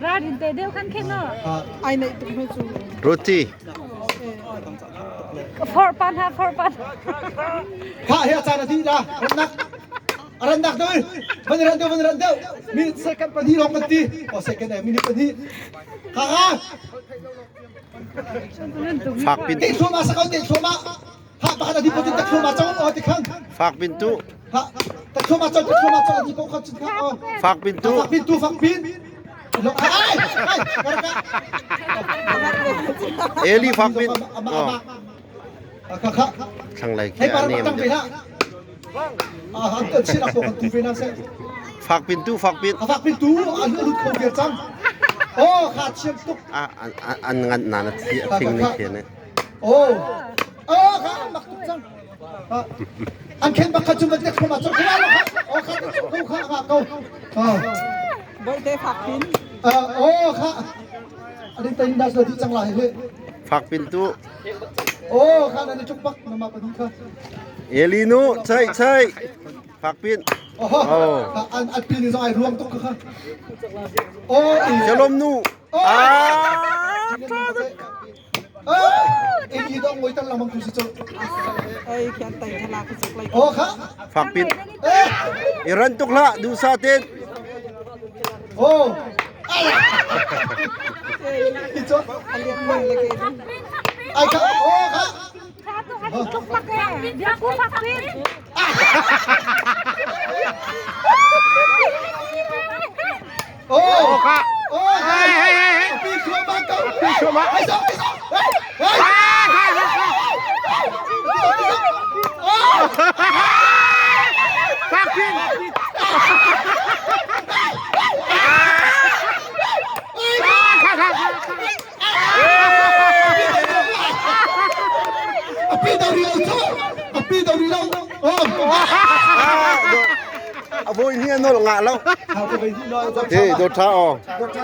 Ralrin te deuh khan khin no. Ai neih tuk hme cu. Roti. Forh pan ha forh pan. Kha hi a caan a dih la. Rannak. A rannak deuh. Van ran deuh van ran deuh. Minute second pahnih lawng kan ti. O second eh minute pahnih. Kha kha. Fak pin. Te thluama sakau te thluama. Ha pakhat a di potin tak thluama chang o ti khang. Fak pin tu. Ha tak thluama chang tak thluama chang a di po kha chin kha o. Fak pin tu. Fak pin tu fak pin. Ai ai karka. Eli fak pin. Oh. Kha kha. Thlang lai Hei khi par a nem tang pe deuh. na. Ah han tan chin ak kan tu ve na se. Fak pin tu fak pin. A fak pin tu an lut kho viar cang. Oh kha thiam tuk. A an ngan na na thi a thing ni khi ne. Oh. Oh kha mak tuk cang. An khen bak kha chu ma tek ma chok kha kha. Oh kha ko kha kha ko. Oh. Boite fak pin. Oh kha. Adin tain das lo di chang la he. Fak pin tu. Oh kha na ni chuk bak na ma pa kha. Elinu chai chai. Fak pin. Oh. An an pin ni zong ai ruang tuk kha. Oh. Shalom nu. Ah. Ei dong ngoi tan lamang tu si chu. Ei khian tai thala ka chuk lai. Oh kha. Fak pin. Iran tuk hlah du sa tin. Oh. Ai kha. Oh kha. Kha tu an tuk pak e. Biak ku fak pin. Oh kha. Oh kha. Pi thua ma ko. Pi thua ma. Ai so ai so. Fak pin. Api do ri lo chu. Api do ri lo. Oh. A voi ni a nol ngah lo. Hey, do tha o.